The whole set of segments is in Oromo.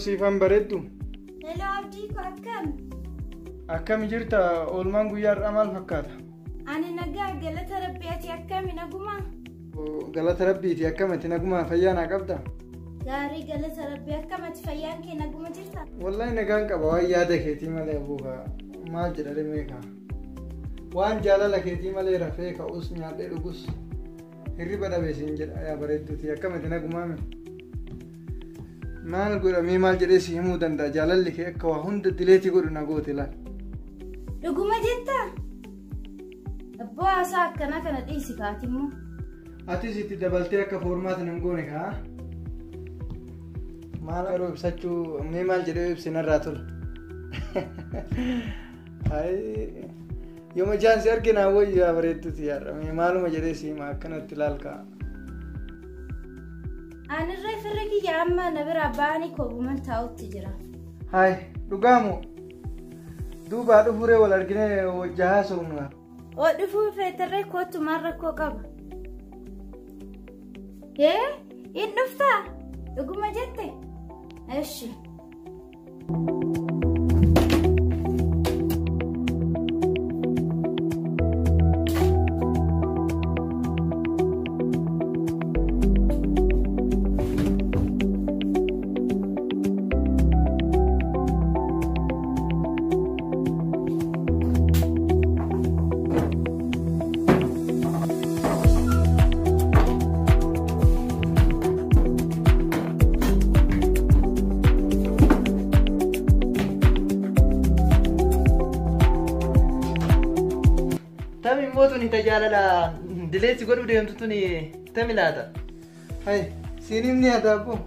Siifan bareeddu. Hello Abdii ko akkam? Akkami jirta? Oolmaan guyyaa har'aa maal fakkaata? Ani nagaa galata rabbii ati akkami nagumaa? Galata rabbiiti akkamati nagumaa fayyaa naa qabda? Gaarii galata rabbii akkamati fayyaan kee naguma jirta? Wallahi nagaan qaba waan yaada keetii malee abuuka maal jedha meeqa? Waan jaalala keetii malee rafee ka'us nyaadhee dhugus hirriba dhabe siin jedha yaa bareedduuti akkamati nagumaa mi? Maal godhamee maal jedhee si himuu danda'a jaalalli kee akka waa hunda dileetii godhu na goote laal. Dhuguma jettaa? Abboo haasaa akkanaa kana dhiisi kaati immoo. Atis itti dabaltee akka foormaata nan goone kaa. Maal garuu ibsachuu mee maal jedhee ibsi narraa tola. Yooma ijaan si argina wayyu yaa bareedduuti yaadha mee maaluma jedhee si hima akkanatti laal kaa. Anirree firri kiyya amma na bira ba'anii kobuman taa'utti jira. Hayi dhugaamoo duubaa dhufuree wal arginee wajja haasofnu. Oo dhufuu feetarree kootu maal rakkoo qaba? Hee in dhuftaa? Dhuguma jette? Eshi. Tami immoo tuni tajaajila dileessi godhuu deemtu tuni tami laata? Hayi siin himni haa taa'u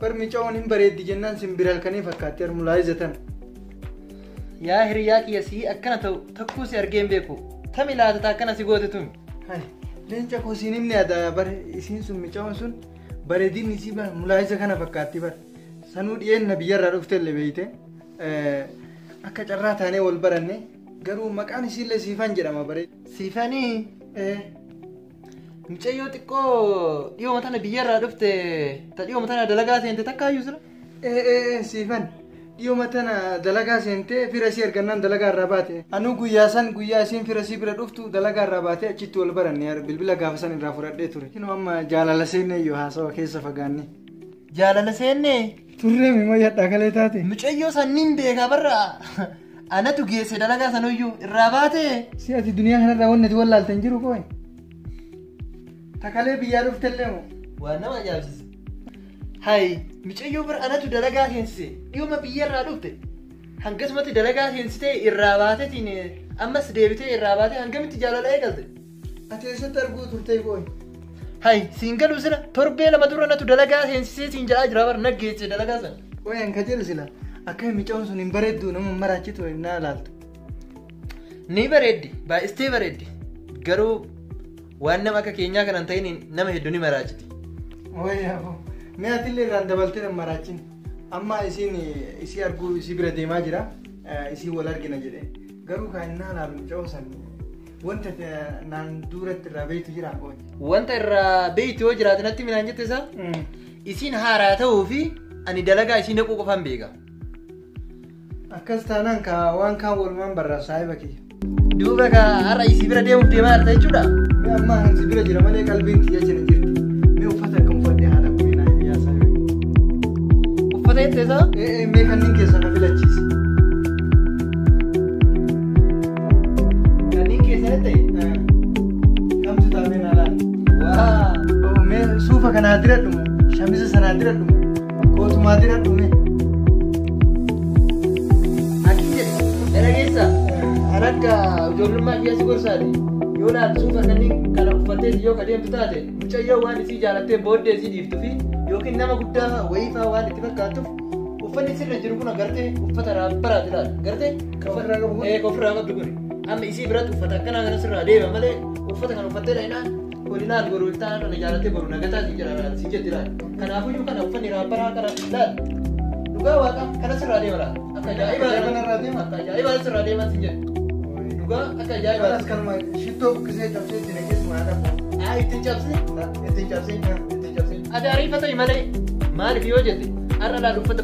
bar micaa'oon hin bareeddi jennaan simbira halkanii fakkaatti harmulaayiza tan. Yaa hiriyaa kiyya sii akkana ta'u takkuu si argee hin beeku. Tami laata ta akkana si goote tuni? Hayi leenca koo siin himni haa ta'a bar isiin sun micaa'oon sun bareedinni isii bar mulaayiza kana fakkaatti bar sanuu dhiyeenna biyyarraa dhufte illee beeyte akka carraa taanee wal baranne garuu maqaan isiillee Siifan jedhama bareed. Siifanii? Mucayyoo xiqqoo dhiyooma tana biyyarraa dhufte ta dhiyooma tana dalagaa seente takkaayyuu sira? Siifan dhiyooma tana dalagaa seentee fira isii argannaan dalagaa irraa baate. Anuu guyyaa san guyyaa isiin fira isii bira dhuftu dalagaa irraa baate achitti wal baranne bilbila gaafa san irraa fudhadhee ture. Kinoo amma jaalala seenne iyyuu haasawa keessa fagaanne. Jaalala seenne? Turree mimoo yadhaa kalee taate. Mucayyoo sanniin beekaa barra. Anatu geesse dalagaa sanuyyuu irraa baate. Si ati duniyaa kanarraa wanni ati wallaalte hin jiru kooyi. Takalee biyyaa dhuftellee moo? Waan nama ajaa'ibsiisa. Hayi mucayyoo bira anatu dalagaa seensise dhiyooma biyyarraa dhufte. Hangasumatti dalagaa seensitee irraa baateetiin ammas deebitee irraa baatee hangamitti jaalala eegalte? Ati eessatti arguu turtee kooyi? Hayi siin galuu sila torbee lama dura anatu dalagaa seensisee siin jedhaa jira bara naggeesse dalagaa sana. Ooyi an ka jedhu sila akka micaa'oon sun hin bareeddu nama maraachitu naa laaltu. Ni bareeddi baay'istee bareeddi garuu waan nama akka keenyaa kanan ta'in nama hedduu ni maraachiti. Ooyi aboo mee atillee irraan dabaltee nan maraachin amma isiin isii arguu isii bira deemaa jira isii wal argina jedhee garuu kan innaa laalu micaa'oo san wanta naan duratti irraa beeytu jira ooyi. Wanta irraa beeytu yoo jiraate natti minaan jette isaa isiin haaraa ta'uu fi ani dalagaa isii naquu qofaan beeka. Akkas taanaan ka waan kaan walumaan barraa saahiba kiyya. Duuba ka har'a isii bira deemuuf deemaa jirta jechuudha. Mee amma hansi bira jira malee qalbiin tiyya jira jirti. Mee uffata akkam uffadhee haadha koo naa himi yaa saahiba kiyya. Uffata jettee isaa? Mee kanneen keessaa na filachiisi. Kanneen keessaa jettee? Kamtu taa'ee naa laala? Waa. Mee suufa kanaa diradhu moo? Shamisa sanaa diradhu moo? Kootumaa diradhu mee? Dhagayeessa akka ijoollummaa kiyya si gorsaati yoo laal suufa kanneen kana uffattee yoo ka deemtu taate mucayyoo waan isii jaalattee booddee isii dhiiftu fi yookiin nama guddaa wayiifaa waan itti fakkaattuuf uffanni sirra jiru kun agartee uffata raabbaraati laal gartee Ofirraa qabu kun? Ofirraa qabdu kun amma isii biratti uffata akkanaa kana sirraa deema malee uffata kana uffattee dhaqnaan kun laal boruu iltaan kana jaalattee boruu nagataa si jira laal si jetti laal kanaafuyyuu kana uffanni raabbaraa kana laal dhugaa waaqa kana sirraa deema laal. Akka ajaa'ibaa Kanarraa deema? Akka ajaa'ibaa sirraa deema si jedhu. Dhugaa akka ajaa'ibaa. Kanas kanuma shittoo buqqisee cabsee itti naqee sumaa dhabu. Ittiin cabsee? Ittiin cabsee? Ittiin cabsee? Ati ariifata malee maaliif yoo jette har'a laal uffata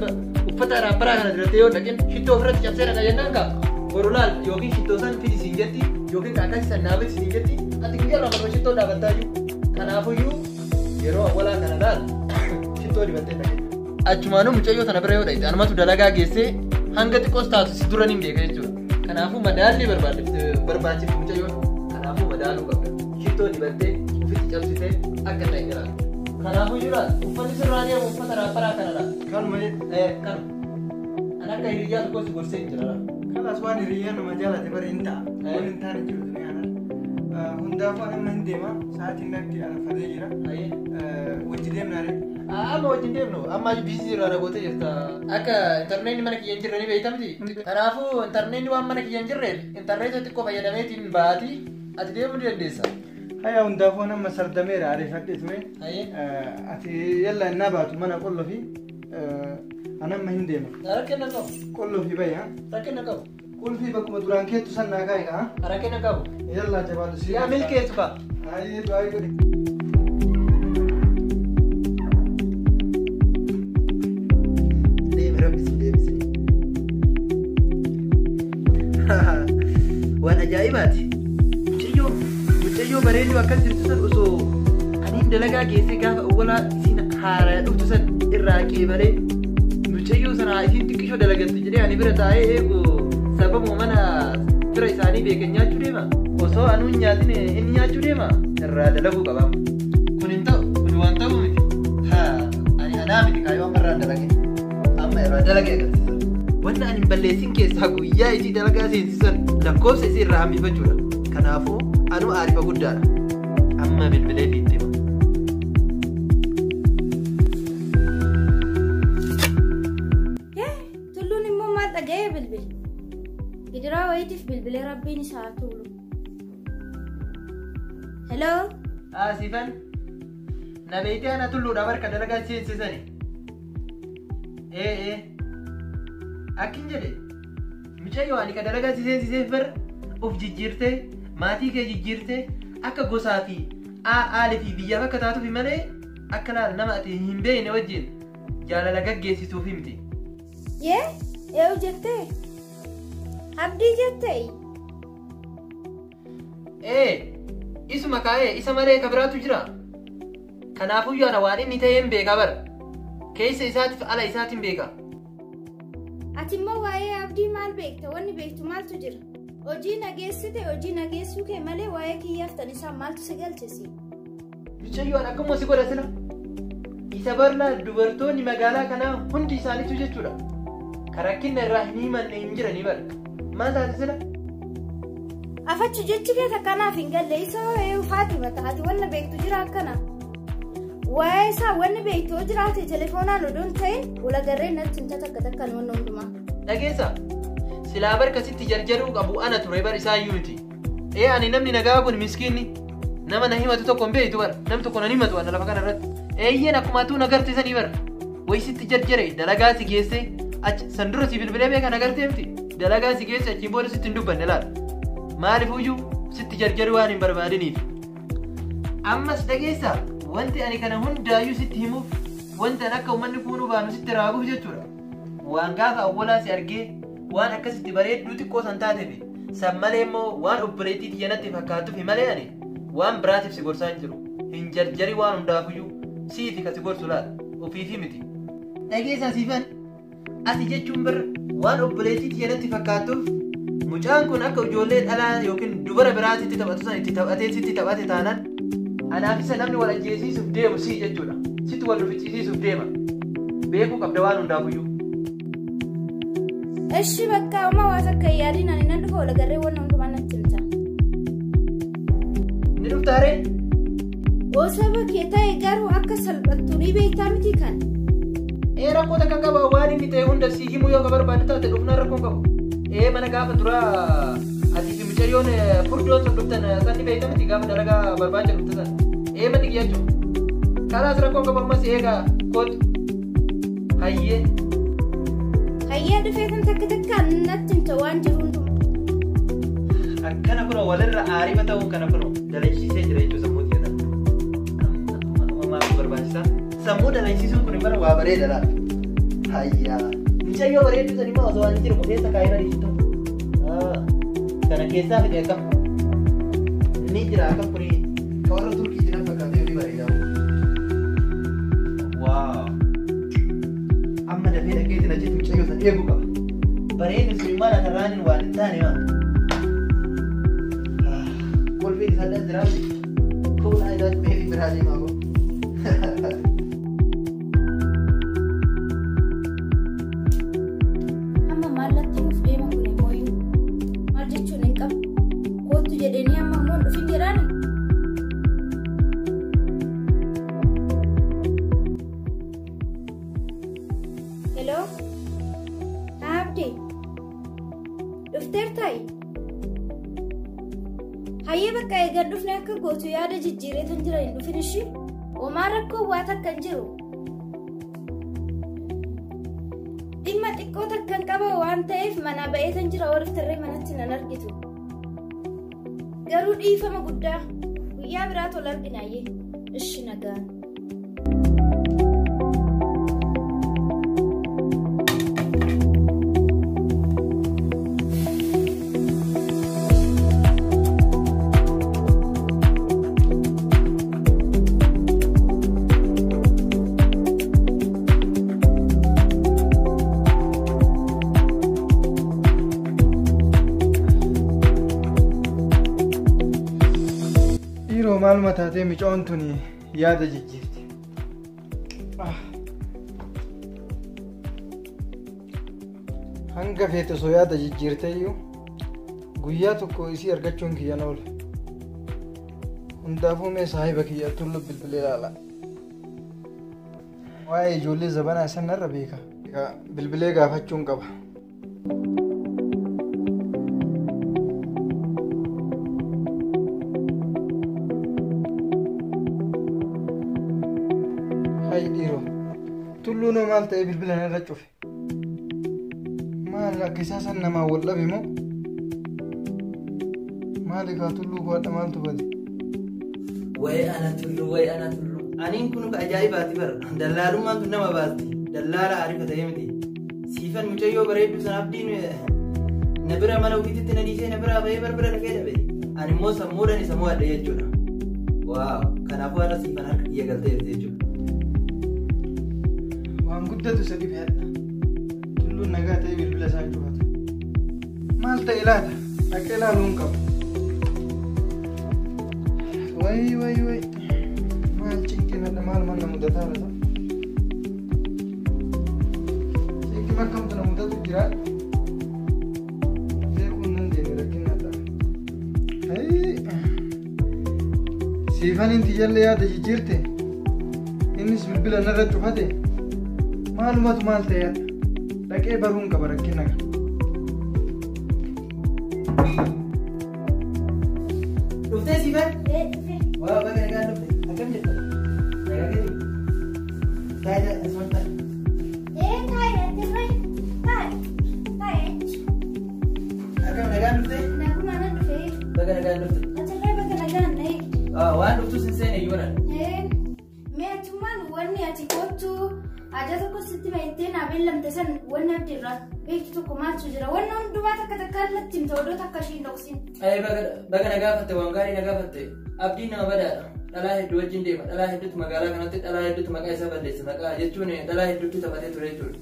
Uffata raapparaa kana dibattee yoo dhaqin shittoo ofirratti cabsee dhaqa jennaan kaa boru laal yookiin shittoo san fidi siin jetti yookiin akkasii san naafiti siin jetti ati guyyaa lama shittoo dhaabattaa jiru. Kanaafuyyuu yeroo awwalaa kana laal shittoo dibattee dhaqe. Achumaanuu mucayyoo tana bira yoo dhaqxe anumatu dalagaa geessee hanga xiqqoos taatu si dura ni beeka jechuudha. Kanaafuu madaalli barbaachiftu mucayyoon kanaafuu madaaluu qabda. Shittoo dibattee ofitti cabsitee akka ta'e jiraatu. Kanaafuu jira uffanni sirraa deemu uffata raapparaa kanadha. Kanuma jedhe. Kanuma. Ani akka hiriyyaa tokko si gorsee hin jira. Kanas waan hiriyyaa nama jaalate bara hin ta'a. Waan hin taane jiru duniyaa kana. Hundaafuu ani amma hin deema. Sa'aatiin natti arfatee jira. Wajji deemnaa ree. Amma wajjin deemnu amma biizii irraa na gootee jirta. Akka intarneetni mana kiyya hin jirre ni beekta miti. Kanaafuu intarneetni waan mana kiyya hin jirreef intarneeta xiqqoo fayyadameetiin baati ati deemuu ni dandeessa. Haya hundaafuu amma sardameera ariifadhee ture. Ati yalla innaa baatu mana qolloo fi ani amma hin deema. Rakkina qabu. Qolloo fi bayya. Rakkina qabu. Qulfii bakkuma duraan keettu san naa kaa'e kaa. Rakkina qabu. Yalla jabaatu si. Yaa milkeessu kaa. Hayyee du'aa godhe. Deemi rabbi si deebisee. Waan ajaa'ibaati. Mucayyoo bareedduu akkas jirtu san osoo aniin dalagaa geessee gaafa awwalaa isiin haaraa dhuftu san irraa qeebalee mucayyoo sana isiin xiqqishoo dalagattu jedhee ani bira taa'ee eegu sababuma mana fira isaanii beekan nyaachuu deema. Osoo anuu hin nyaatin inni nyaachuu deema irraa dalaguu qaba. Kun hin ta'u kun waan ta'u miti. Haa ani anaa miti kaayyoo amma irraa dalage. Amma irraa dalage agarsiisa. Wanna ani hin balleessin keessaa guyyaa isii dalagaa seensisan lakkoofsa isii irraa hambifachuudha. Kanaafuu anuu aarifa guddaadha. Amma bilbilee fi itti hima. Tulluun immoo maal dhaga'ee bilbile? Gidiraa wayiitiif bilbilee rabbiin isaa haa tuulu. Hello? Siifan na beektee ana tulluudhaaf harka dalagaa seensisani. Ee akkin jedhe mucayyoo ani ka dalagaa si seensiseef bara of jijjiirtee maatii kee jijjiirtee akka gosaa fi aalii fi biyyaaf akka taatuuf malee akka laal nama ati hin beekne wajjin jaalala gaggeessituuf miti. Yee? Eewu jettee? Abdii jettee? Ee isuma kaa'ee isa malee ka biraatu jira. Kanaafuyyuu ana waan inni ta'e hin beeka bara. Keessa isaatiif ala isaatiin beeka. Ati immoo waa'ee abdii maal beekta? Wanni beektu maaltu jira? Hojii nageessite hojii nageessuu kee malee waa'ee kiyyaaf tan isaa maaltu si galchisi? Mucayyoo an akkuma si godha sila. Isa barlaa dubartoonni magaalaa kanaa hundi isaaniitu jechuudha. Ka rakkina irraa hin himanne hin jiranii bara. Maal taate sila? Afachu jechi kee takkanaaf hin galle isa waa'ee ufaati mata ati wanna beektu jira akkana. Waa'ee isaa wanni beektu yoo jiraate telefoonaan odoo hin ta'in walagarree natti himta takka takkaan wanna hundumaa. Dhageessa. Silaa barka sitti jarjaruu qabu ana ture bar isaayyuu miti. Ee ani namni nagaa kun miskiinni nama na himatu tokko hin beektu bara nam tokko na himatu ana lafa kana irratti. Eeyyeen akkuma atuu na gartee bara. Wayi sitti jarjare dalagaa si geesse achi san dura si bilbilee beeka na gartee miti. Dalagaa si geesse achiin booda sitti hin dubbanne laala. Maalifuyyuu sitti jarjaruu waan hin barbaadiniif. Ammas dhageessa wanti ani kana hundaayyuu sitti himuuf wanti ani akka uummanni kuunuu baanu sitti raaguuf jechuudha. Waan gaafa awwalaa si argee waan akkasitti bareedduu xiqqoo san taateef san malee immoo waan obboleettii tiyya natti fakkaatuuf malee ani waan biraatiif si gorsaa hin jiru. Hin jarjari waan hundaafuyyuu siifi ka si gorsu laala ofiifi miti. Dhageessaa siifan ati jechuun bara waan obboleettii tiyya natti fakkaatuuf mucaan kun akka ijoollee dhalaa yookiin dubara biraatitti taphatu san itti taphatee sitti taphate taanaan anaaf isa namni wal ajjeesiisuuf deemu sii jechuudha. Sitti wal rufichisiisuuf deema. Beekuu qabda waan hundaafuyyuu. Eshi bakka amma waa takka hin yaadin ani nan dhufa walagarree wanna hundumaa natti himta. Ni dhuftaa ree? Osoo kee ta'e garuu akka salphattu ni beektaa miti kan. Ee rakkoo takka qaba waan inni ta'e hunda si himuu yoo ka barbaadde taate dhufnaan rakkoon qabu. Ee mana gaafa duraa ati fi mucayyoon furdoon sun dhuftan san ni beekta miti gaafa dalagaa barbaacha dhufte san. Ee manni kiyya jechuudha. Kalaas rakkoon qabu ammas eegaa kootu. Hayyee. Hayyee dhufee kan takka takkaan natti himta waan jiru hundumaa. Akkana kunoo walirra aarifa ta'uu kana kunoo dalagsiisee jira jechuudha sammuu tiyya. Amma maaltu barbaachisaa? Sammuu dalagsiisuun kun bara waa bareeda laata. Hayyaa. Mucayyoo bareedduu san immoo osoo ani jiru keessa kaa'ee bareechitu. Kana keessaa fide akkam? Ni jira akkam kuni Ka warra Turkii jiran fakkaatee ni bareeda. Waaw. Amma dafee dhaqeetiin achitti mucayyoo san eeguu qaba. Bareedni sun immoo natarraan waan hin taane maa. Kolfeen isaa dhaan jiraa miti. Fuula isaatti meetii biraa deemaa koo. Amma maallatti nuuf deema kun immoo maal jechuun hin qabu. Kootu jedhanii amma immoo hin dhufin jedhaani. Hello? Haa Abdii? Dhufteertaayi? Hayyee bakka eegan dhufne akka gootu yaada jijjiireetan jira hin dhufin ishii? Homaa rakkoo waa takka hin jiru. Dhimma xiqqoo takkan qaba waan ta'eef manaa ba'eetan jira warri tarree manatti nan argitu. Garuu dhiifama guddaa guyyaa biraa tola arginaayyee. Ishi nagaan. Dhiiroo maaluma taatee micoon tuni yaada jijjiirti. Hanga feete osoo yaada jijjiirte iyyuu guyyaa tokko isii argachuun kiyyan oolu. Hundaafuu mee saahiba kiyya tullu bilbilee ilaala. Waa'ee ijoollee zabanaa isan narra beeka. Bilbilee gaafachuun qaba. Hayi dhiiroo, tulluunoo maal ta'ee bilbila narra cufe? Maal akka isaa san namaa wal dhabe moo? Maali kaa tulluu koo hadha maaltu bade? Wayi ana tullu, wayi ana tullu. Aniin kun ajaa'ibaati bara. Dallaalummaan tun nama baasti. Dallaala arifa ta'ee miti. Siifan mucayyoo bareedduu san abdiin na bira mana ofiitti na dhiisee na biraa bahee barbara dhaqee dhabe. Ani immoo sammuudhaan isa mo'adhe jechuudha. Waaw, kanaafuu har'a siifan harka kiyya galtee jirti jechuudha. Waan guddatu isa dhibe hadha. Tulluun nagaa ta'ee bilbila isaa hin cufatu. Maal ta'e laata? Dhaqee ilaaluu hin qabu. Wayi wayi wayi. Maal cinqiin hadha maaluma na mudataa laata? Cinqii akkamtu na mudatu jira? Beekuu hin dandeenye rakkina hadha. Hayi. Siifaniin tiyyallee yaada jijjiirte. Innis bilbila narra cufate. Maalumatu maal ta'e hadha? Dhaqee baruun qaba rakkina kana. Dhuftee siifan? Ee dhufe. Waa baga nagaan dhufte. Akkam jirta? Nagaa keeti? Taayi taayi asuma taayi. Ee taayi ati taayi taayi. Akkam nagaan dhufte? Naguma nan dhufe. Baga nagaan dhufte. Atirree baga nagaan na eegde. Waan dhuftus hin seene iyyuu naan. Ee mee achumaan wanni ati kootu aadaa tokko sitti mahittee naa beellamte san wanni abdii irraa beektu tokko maaltu jira? Wanni hundumaa takka takka allatti himte odoo takka ishii hin dhoksin. Ee baga na gaafatte waan gaarii na gaafatte. Abdiin nama badaadha. Dhalaa hedduu wajjin deema. Dhalaa hedduutu magaalaa kanatti dhalaa hedduutu maqaa isaa balleesse. Maqaa jechuun dhalaa hedduutti taphatee ture jechuudha.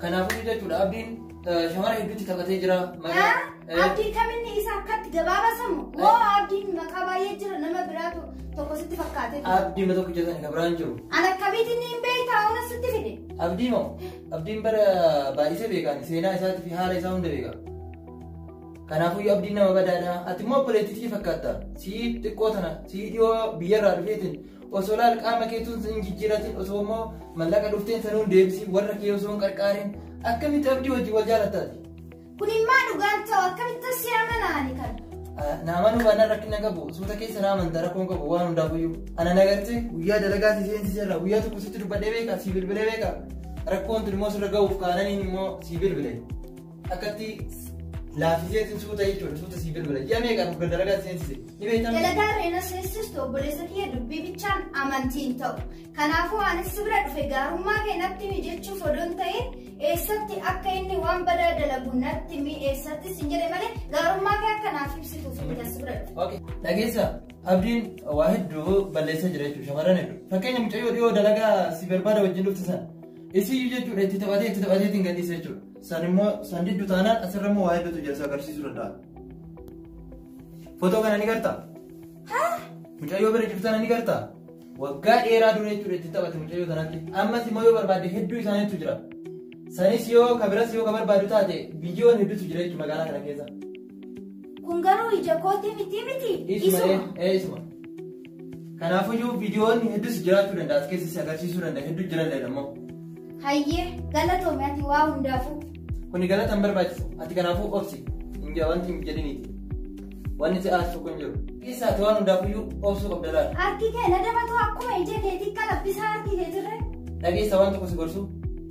Kanaafuu jechuudha abdiin shamara hedduutti taphatee jira. Abdii kaminni isa akkatti gabaabaa samu? Moo abdiin maqaa baay'ee jira nama biraatu tokko sitti fakkaatee jira? Abdii ma tokko jedhan kan biraan jiru. An akkamiitiin hin beektaa ona sitti fide? Abdii moo? Abdiin bara baay'isee beekaan seenaa isaatii fi haala isaa hunda beeka. Kanaafuu abdiin nama badaadha. Ati immoo obboleettii fakkaatta. Sii xiqqoo tana sii dhiyoo biyyarraa dhufeetiin osoo laal qaama keetuun hin jijjiiratin osoo immoo mallaqa dhufteen sanuun deebisii warra kee osoo hin qarqaarin akkamitti abdii wajjin wal jaalattaati? Kun immoo dhugaan ta'u akkamitti si amanaani kan? Naamanuu baanaan rakkina qabu suuta keessa naa amantaa rakkoon qabu waan hundaafuyyuu. Ana nagartee guyyaa dalagaa si seensiseerra guyyaa tokko sitti dubbadhee beeka si bilbilee beeka rakkoon tun immoo sirra ga'uuf kaananiin immoo si bilbile. Akkatti laafiseetiin suuta jechuudha suuta si bilbile. Ji'a meeqa dhuga dalagaa si seensise? Ni beektaa? Dalagaa reena seensistu obboleessa kiyya dubbii bichaan amantiin ta'u. Kanaafuu anis si bira dhufe gaarummaa kee natti himi jechuuf odoo hin ta'in Eessatti akka inni waan badaa dalagu natti mi eessatti sin jedhe malee gaarummaa kee akka naaf ibsituuf miti as bira dhufe. Okay. Dhageessa Abdiin waa hedduu balleessaa jira jechuudha shamarran hedduu. Fakkeenya mucayyoo dhiyoo dalagaa si barbaada wajjin dhufte sana. Isii jechuudha itti taphatee itti taphatee ittiin gadhiise jechuudha. San immoo san diddu taanaan asirra immoo waa hedduutu jira si agarsiisuu danda'a. Footoo kana ni gartaa? Mucayyoo bira jirtu tana ni gartaa? Waggaa dheeraa dura jechuudha itti taphate mucayyoo tanatti. Ammas immoo yoo barbaadde hedduu isaaniitu jira. Sanis yoo kabiras yoo ka barbaadu taate biyyoon hedduutu jira jechuudha magaalaa kana keessa. Kun garuu ija kootii miti miti. Isuma ee isuma. Kanaafuyyuu viidiyoon hedduus jiraachuu danda'a as keessa si agarsiisuu danda'a hedduu jira illee immoo. Hayyee galatoomi ati waa hundaafuu. Kuni galata hin barbaachisu. Ati kanaafuu obsi. Hin jaa wanti hin jedhiniiti. Wanni si aarsu tokko hin jiru. Keessa ati waan hundaafuyyuu obsuu qabda laala. Harki kee na dabatu akkuma ija keetii kalabbisaa harki keetirree. Dhageessa waan tokko si gorsu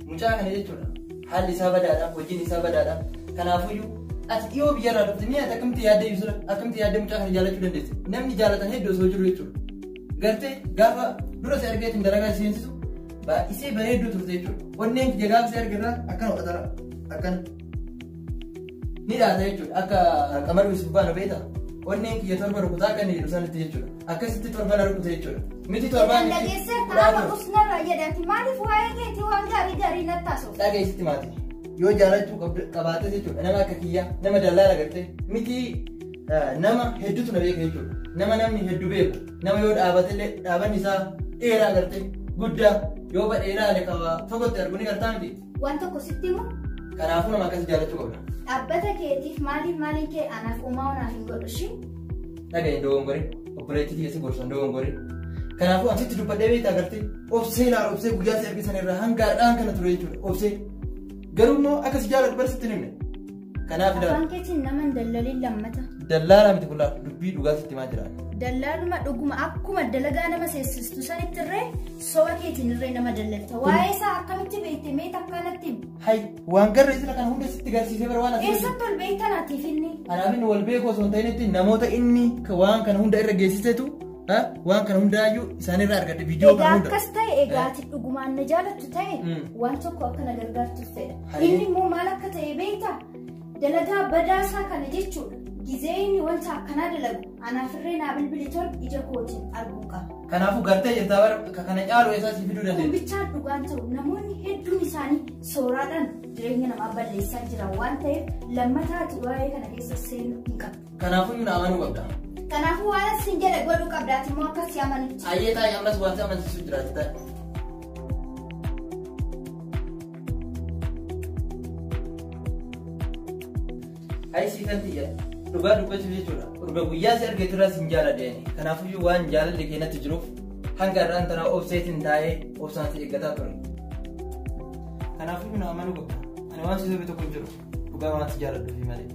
mucaa kana jechuudha. Haalli isaa badaadha, hojiin isaa badaadha. Kanaafuyyuu ati dhiyoo biyyarraa dhufte mi'a ati akkamitti yaaddee ibsudha? Akkamitti yaaddee mucaa kana jaallachuu dandeesse? Namni jaallatan hedduu osoo jiru jechuudha. Gartee gaafa dura si argeetiin dalagaa seensisu baay'isee bareedduu turte jechuudha. Onneen kiyya gaafa si argirraa akkana godhatara akkana. Ni dhaata jechuudha. Akka qamarri Yusuf baanu beektaa? Onneen kiyya torba rukutaa akka inni jedhu sanitti jechuudha. Akkasitti torba na rukute jechuudha. Miti torbaan Dhageessee taa'ama usnarraa jedhe ati maaliif waa'ee keetii waan gaarii gaarii natti haasofta? Dhageessitti maati. Yoo jaalachuu qabaates jechuudha. Nama akka kiyyaa nama dallaala gartee miti nama hedduutu na beeka jechuudha. Nama namni hedduu beeku. Nama yoo dhaabatellee dhaabanni isaa dheeraa gartee guddaa yoo badheeraa qaba tokkotti argu ni gartaa miti. Waan tokko sitti himu Kanaafuu nama akkasii jaalachuu qabda. dhaabbata keetiif maaliif maaliin kee anaaf uumaa onaaf hin godhu ishii? Dhagahin dogongorin obboleettii kiyya si gorsan dogongorin. Kanaafuu asitti dubbadhee beektaa gartee obsee laala obsee guyyaa si argisan irraa hanga har'aan kana ture jechuudha obsee. Garuu immoo akka si jaalladhu bara sitti hin himne. Kanaaf ilaala. Afaan keetiin nama hin dallaliin lammata. Dallaalaa miti kun laala dubbii dhugaa sitti himaa jira. Dallaaluma dhuguma akkuma dalagaa nama seessistu sanitti irree soba keetiin irree nama dallalta. Waa'ee isaa akkamitti beekte mee takkaa natti himi. Hay waan garra isla kana hunda sitti garsiisee bara waan asii. Eessatti ol beektan atiif inni? Anaaf inni wal beeku osoo hin ta'initti namoota inni waan kana hunda irra geessisetu waan kana hundaayyuu isaanirraa argadhe viidiyoo Egaa kana hunda. akkas ta'e egaa ati dhugumaan na jaalattu ta'e waan tokko akka na gargaartuuf fedha. Hayyee. Inni immoo maal akka ta'e beektaa? Dalagaa badaasaa kana jechuudha. Gizee inni wanta akkanaa dalagu anaaf irree naa bilbili tol ija kootiin arguu qaba. Kanaafuu gartee jirtaa bara kana caalu eessaa si fiduu Kun dandeenya. bichaan dhugaan ta'u namoonni hedduun isaanii sooraadhaan jireenya namaa balleessaa jiran waan ta'eef lammataati waa'ee kana keessa seenuu hin qabdu. Kanaafuu na amanuu qabda. Kanaafuu waan asiin jedhe godhuu qabdaati immoo akka si amanutti. Ayyee taa'e ammas wanti amansiisu jiraati taa'e. Ayi siifan tiyya dhugaa dubbachuuf jechuudha. Dhuga guyyaa si argeetirraa sin jaaladhe ani. Kanaafuyyuu waan jaalalli kee natti jiruuf hanga har'aan tanaa obseetiin taa'ee obsaan si eeggataa ture. Kanaafuyyuu na amanuu qabda. Ani waan si sobe tokko hin jiru. Dhugaa waan si jaaladhuufi malee.